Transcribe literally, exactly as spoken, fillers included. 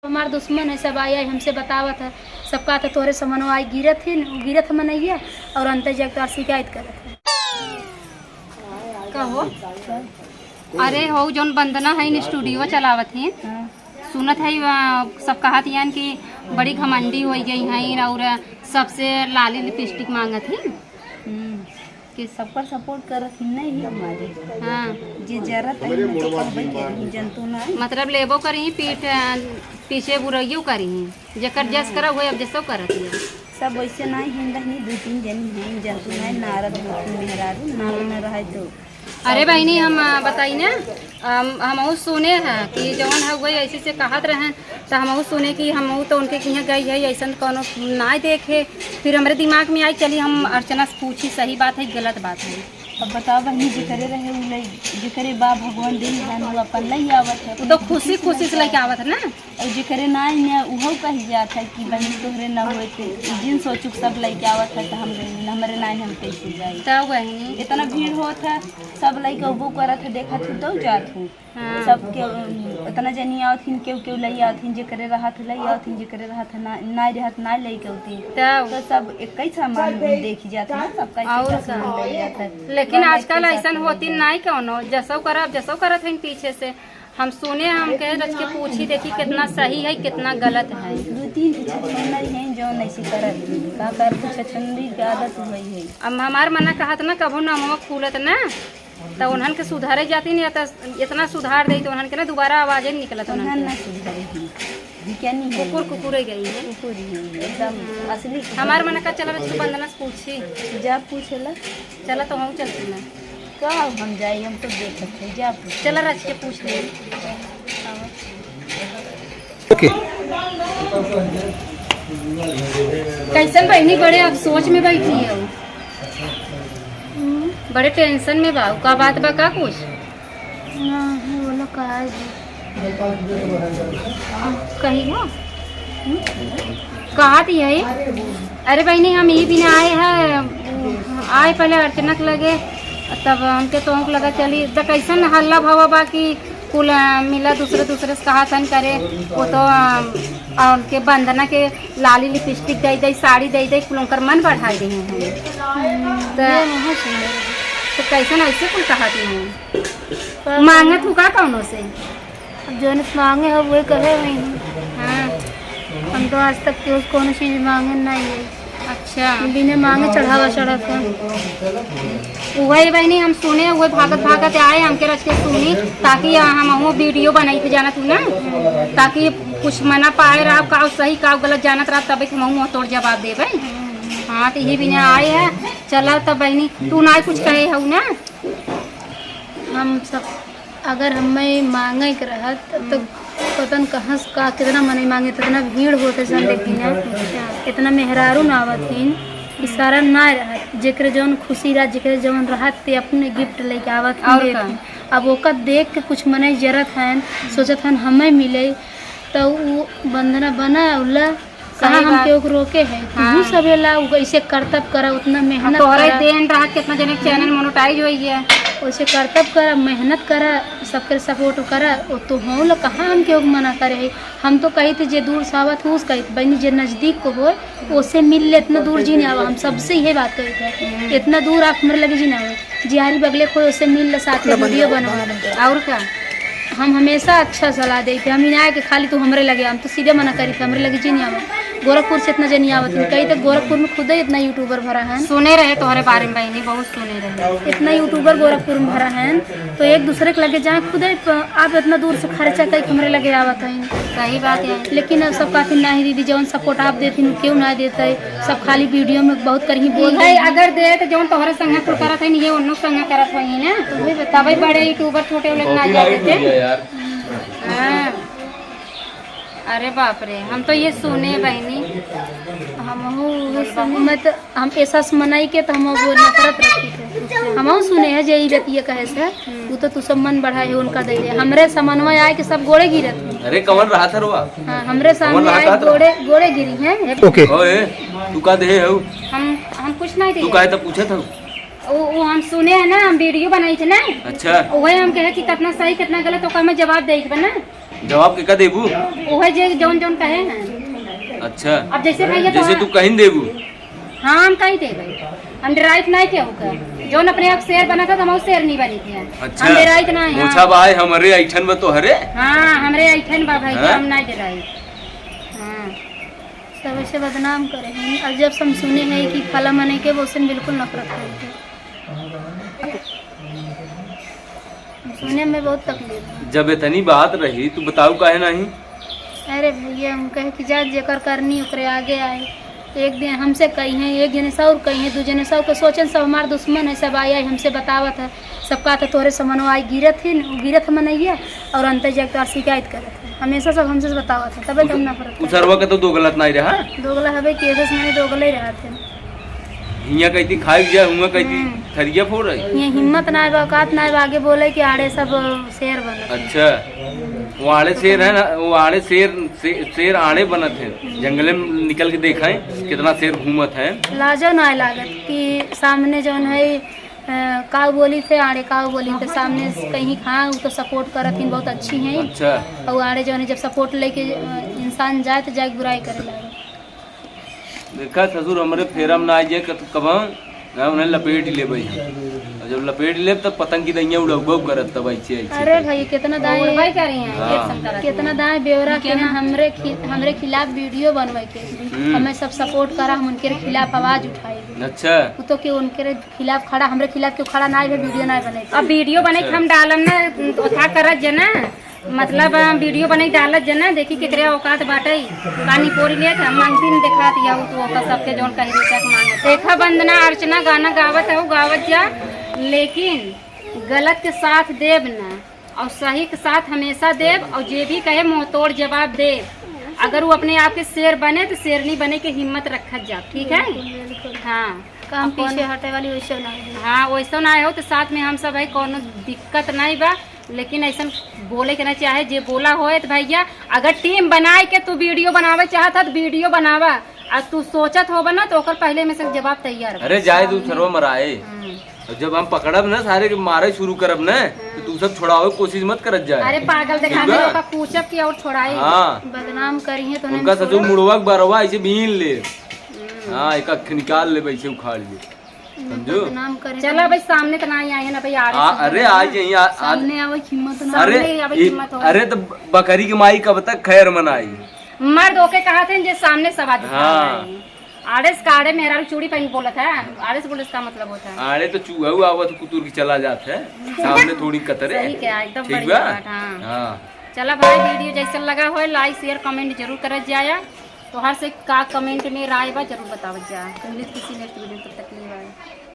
हमार दुश्मन है, सब आई आई हमसे बतावत है, सब कहत है तोहरे समनवा आई गिरत ही, गिरत है मनैया, और अंते जाके तोहार शिकायत करत है। कहो। अरे हो, जौन वंदना है, इन स्टूडियो चलावत ही, हाँ। सुनत है, आ, सब कहत यान कि बड़ी घमंडी होइ गई है और सबसे लाली लिपस्टिक मांगत ही। हम्म। कि सबकर सपोर्ट करत ही नहीं हमारे। हाँ। जे जरत है, हम तो कहबे करी, जनतो ना है। मतलब लेबो करी पीठ, आ, पीछे बुराइयो करी, जेकर जस हाँ। करा हुए, अब जसो करत ही। सब वैसे नहीं है, दहनी दो तीन जनी हैं, जनतो ना है, नारद होती मेहरारू, नारद न रहे तो। अरे बहिनी, हम, आ, बताई ना, हम, हमहू सुने हैं कि जौन है वही ऐसे से कहत रहन, तो हमहू सुने कि हमहू तो उनके किहाँ गई है, ऐसन कोनो नाय देखे। फिर हमरे दिमाग में आई, चली हम अर्चना से पूछी, सही बात है, गलत बात है। अब बताओ बहिनी, जेकरे रहे उ लई, जेकरे बा भगवान दिन है, उ अपन लई आवत है। उ तो खुशी खुशी से लेके आवत है ना। और जेकरे नाई में उहो कह जात है कि बहिनी तोहरे ना होए तो जिन सोचुक सब लइके आवत है तो हम गइनी, हमरे नाई हम कैसे जाई? तब बहिनी। इतना भीड़ होत है, सब लइके उबो करत है, देखत हूँ तो जात हूँ। हाँ। सबके, अम, इतना जनी आवत हिन, केहू केहू लई आवत हिन, जेकरे रहत लई आवत हिन, जेकरे रहत ना, नाई रहत ना लइके आवत हिन। तब। तो सब एक ही सामान देखी जात है, सबका एक और का? सामान लई जात है। लेकिन आजकल ऐसन होती नाई कौनो, जसो करब, जसो करत है पीछे से। हम सुने, हम कहे रच के पूछी, देखी कितना सही है, कितना गलत है। दो तीन ठे छछुंदर हैं, जौन ऐसी करत हैं। का करबू, छछुंदरी के आदत वही है। अब हमार मना कहत ना, कभो नमवा खुलत ना, तो उन्हन के सुधारे जाती नहीं, तो इतना सुधार दे, तो उन्हन के ना दोबारा आवाजे नहीं निकलत उन्हन उन्हन के। ना सुधारे हैं। ये क्या नहीं है? कुकुर कुकुरे गई है। कुकुर ही है, एकदम असली कुकुर। हमार मना का चला रच के वंदना से पूछी। जा पूछेला। चला तो हम चलते ना। का हम जाई, हम तो देखत है, जा पूछ। चला रच के पूछ ले। ओके। कैसन बहिनी, बड़े अफसोस में बैठी है? बड़े टेंशन में बा, का बात बा का कुछ? ना, बोलो का है जी? कही हो? हम्म? कहा थी है? अरे बहिनी, हम ई बिना आए हैं, आए पहले अर्चना के लगे, तब हमके तो लगा चली, त कैसन हल्ला भवा बा कि कुल, अ, मिला दूसरे दूसरे से कहा थन करे, वो तो, अ, अ, उनके वंदना के लाली लिपस्टिक दे दे, साड़ी दे दे, कुल उनकर मन बढ़ाई दे हैं। त, ये बहुत सुंदर है। तो कैसन ऐसे कुल कहा थी हैं? पर मांगत हूँ का कौनो से? अब जौन मांगे हो, वही कहे हुई हैं। हाँ। हम तो आज तक केहू से कोनो चीज मांगे नहीं है। अच्छा। बिना मांगे चढ़ावा चढ़त है। उहे बहिनी हम सुने, उहे भागत भागत आए, हमके रच के सुनी, ताकि हमहू वीडियो बनाई थे, जाना तू ना, ताकि कुछ मना पाए रहा, का सही का गलत जानत रहा, तबे हमहू मुँह तोड़ जवाब देबे। हाँ, तो यही बिना आए है। चला तब बहिनी, तू ना कुछ कहे हऊ ना? हम सब अगर हमें मांगे के रहत, तब तो हम्म। पता न कहाँ से का, कितना मनई मांगे, इतना भीड़ होत है सन, देखी ना। अच्छा। इतना मेहरारू ना आवत हिन, कि सारा ना रहत। जेकरे जौन खुशी रहत, जेकरे जौन रहत, ते अपने गिफ्ट लेके आवत हिन, और देत का? हिन। अब ओकर देख के कुछ मनई जरत हन, सोचत हन हमें मिले, तो उ बंदना बना उला कहाँ सही हम बात। केहू के रोके है? हाँ। तू सबे ला, उ ऐसे करतब करा, उतना अब मेहनत तोहरे करा। देन रहा, कितना जने के चैनल हम्म। मोनेटाइज होई है। वैसे करतब करा, मेहनत करा, सबके सपोर्ट करा, वो तो हो ला, कहाँ हम केहू के मना करे है? हम तो कही थे, जे दूर से आवत हो, उस कही थे, बहनी, जे नजदीक को होए, ओसे मिल ले, इतना दूर जी नहीं आवा, हम सबसे यही बात कही थे। हम्म। इतना दूर आप हमरे लगे जी ना आवे। जियारी बगले कोई, उससे मिल ले, साथ में वीडियो बनवा ले। और का? हम हमेशा अच्छा सलाह देते, हम इनाय के खाली तू हमरे लगे, हम तो सीधे मना करी थे, हमरे लगे जी नहीं आवे। गोरखपुर से इतना जनी आवत है, कही तो गोरखपुर में खुदे इतना यूट्यूबर भरा है। सुने रहे तोहरे बारे में बहिनी, बहुत सुने रहे। इतना यूट्यूबर गोरखपुर में भरा है, तो एक दूसरे के लगे जाए खुदे प-, आप इतना दूर से खर्चा करके हमरे लगे आवत हैं। सही बात है। लेकिन अब सब कहते नहीं दीदी, जौन सपोर्ट आप देती, क्यों ना देते? सब खाली वीडियो में बहुत करही बोल भाई, देही। अगर दे तो जौन तोहरे संगे कुल करत है, ये उन्नो संगे करत होई ना। तो वही बता। तबे बड़े यूट्यूबर छोटे लोग ना जाते थे। यार। हाँ। अरे बाप रे, हम तो ये सुने बहिनी। हमहू उहे सुने। मैं तो, हम एहसास मनाई के तो हम वो नफरत रखी थे। हमहू सुने है जे ई बतिया कहे से। हम्म। उ तो तू सब मन बढ़ाए हो, उनका दे दे। हमरे समनवा आए के सब गोड़े गिरत हैं। अरे, कवन रहा था रुआ? हाँ, हमरे कवन सामने रहा आए था? गोड़े, गोड़े गिरी हैं। ओके। ओए, तू का देहे हऊ? हम, हम कुछ नहीं तू देहे। काहे तब पूछत हऊ? वो, वो हम सुने हैं ना, हम वीडियो बनाई थे ना। अच्छा। वही हम कहे कि कितना सही, कितना गलत, ओकर में जवाब दे के बा ना। जवाब के का देबू? ओहे जे जौन जौन कहे हैं। अच्छा। अब जैसे भैया तो जैसे तू कहीं देबू। हाँ, हम कहीं देबे। हम डेराइत नहीं केहू का। जौन अपने आप शेर बनत है, तो हम शेर नहीं बनी थे। अच्छा। हम डेराइत नहीं, हाँ। मोछा बाय हमरे ऐठन बा तोहरे। हाँ, हमरे ऐठन बा भैया, हाँ? हम नहीं डेराइत। हाँ। सब ऐसे बदनाम करे हैं। और जब से हम सुने हैं कि फला मने के, वो से बिल्कुल नफरत करते हैं। सुने में बहुत तकलीफ है। जब इतनी बात रही, तू बताऊ काहे नहीं? अरे भैया, हम कहे कि जा, जेकर करनी ओकरे आगे आए। एक दिन हमसे कही हैं, एक जने से और कही हैं, दू जने से और के सोचन सब हमार दुश्मन है, सब आई आई हमसे बतावत है, सब कहत है तोहरे से मनवा आई गिरत है न, गिरत है मनैया, और अंत जाके तोहार शिकायत करत है। हमेशा सब हमसे बतावत है, तबे तो हम नफरत उ करत सरवा के तो दो गलत नहीं रहा। दोगला हवे कि ऐसे से मैंने दोगला ही रहा थे। हियाँ कहती खाई जाए, हुआँ कहती हम्म। थरिया फोड़ रही। ये हिम्मत ना बा, औकात ना बा आगे बोले कि आड़े सब शेर बनत। अच्छा, वो आड़े शेर है ना, वो आड़े शेर, शे-, शेर आड़े बनत है। जंगले में निकल के देखा है, कितना शेर घूमत है। लाजो ना लागत कि सामने जौन है, अ, काऊ बोली थे, आड़े काऊ बोली थे, सामने कहीं हाँ, वो तो सपोर्ट करत हिन, बहुत अच्छी हैं। अच्छा। और आड़े जौन है, जब सपोर्ट लेके, अ, इंसान जाए तो जाके बुराई करे लागे। देखा ससुर, हमरे फेरा में ना आ जाए कत-, कबहूँ, ना उन्हें लपेट लेबै हम। और जब लपेट लेब, तब पतंग की दैया उड़ौबौ करत, तब ऐसे, ऐसे अरे करके। भाई, कितना दाएं उड़बै करी हैं, हाँ। एक संग करत कितना हैं। दाएं बेवरा के ना हमरे खि-, हमरे खिलाफ वीडियो बनवे के। हम्म। हमें सब सपोर्ट करा, हम उनके खिलाफ आवाज उठाई। अच्छा। वो तो कि उनके खिलाफ खड़ा, हमरे खिलाफ क्यों खड़ा ना है, वीडियो ना बने। अब वीडियो बने के अच्छा। हम डालम ना, तो था करत जे ना। मतलब, अ, वीडियो बनाई डालत जना, देखी केकरे औकात बाटई। पानी पोरी लेत हम अंतिम देखा दिया, उ तो ओकर सबके जौन कही रोचा के मांगत। देखा वंदना अर्चना गाना गावत है, उ गावत जा, लेकिन गलत के साथ देब ना, और सही के साथ हमेशा देब, और जे भी कहे मुंह तोड़ जवाब देब। अगर वो अपने आप के शेर बने तो शेरनी बने के हिम्मत रखत जा, ठीक है? बिल्कुल, बिल्कुल। हाँ। काम अपन पीछे हटे वाली वैसे ना हो। हाँ, वैसे ना हो तो साथ में हम सब है, कोनो दिक्कत नहीं बा। लेकिन ऐसन बोले के ना चाहे, जे बोला होए तो भैया, अगर टीम बनाए के तू वीडियो बनावे चाहत है तो वीडियो बनावा, आ तू सोचत होबा ना तो ओकर पहले में से जवाब तैयार बा। अरे जाए दू सामने। सरवा मराए। हम्म। और जब हम पकड़ब ना सारे के मारे शुरू करब ना, तो तू सब छोड़ावे के कोशिश मत करत जाए। अरे पागल देखा ठीक बा? ओका पूछब कि और छोड़ाई। हाँ। बदनाम करी है तो उनका उन्हें ससुर छोड़ब। मुड़वा के बरवा ऐसे बीन ले। हम्म। हाँ, एक अख निकाल ले, ऐसे उखाड़ ले। समझो? बदनाम करे चला तो भाई, सामने तो ना आई है ना भाई, आड़े आ, से अरे, बोला आ ना। जाइए, आ, आ, सामने आवे हिम्मत ना। अरे, सामने आवे ई, हिम्मत हो। अरे, तो बकरी के माई कब तक खैर मनाई? मर्द ओके कहा थे जे सामने सब आदमी हाँ। आड़े से काड़े मेहरारू चूड़ी पहन बोलत है, आड़े से बोले इसका मतलब होता है। आड़े तो चूहा आवत कुतुर की चला जात है, सामने थोड़ी कतरे। सही क्या, एकदम ठीक बढ़िया बा? बात, हाँ। हाँ। चला भाई, वीडियो जैसे लगा हो, लाइक, शेयर, कमेंट जरूर करत जाया। तोहार से का कमेंट में राय बा, जरूर बतावत जा। तो मिलत किसी नेक्स्ट वीडियो, तब तक के लिए बाय।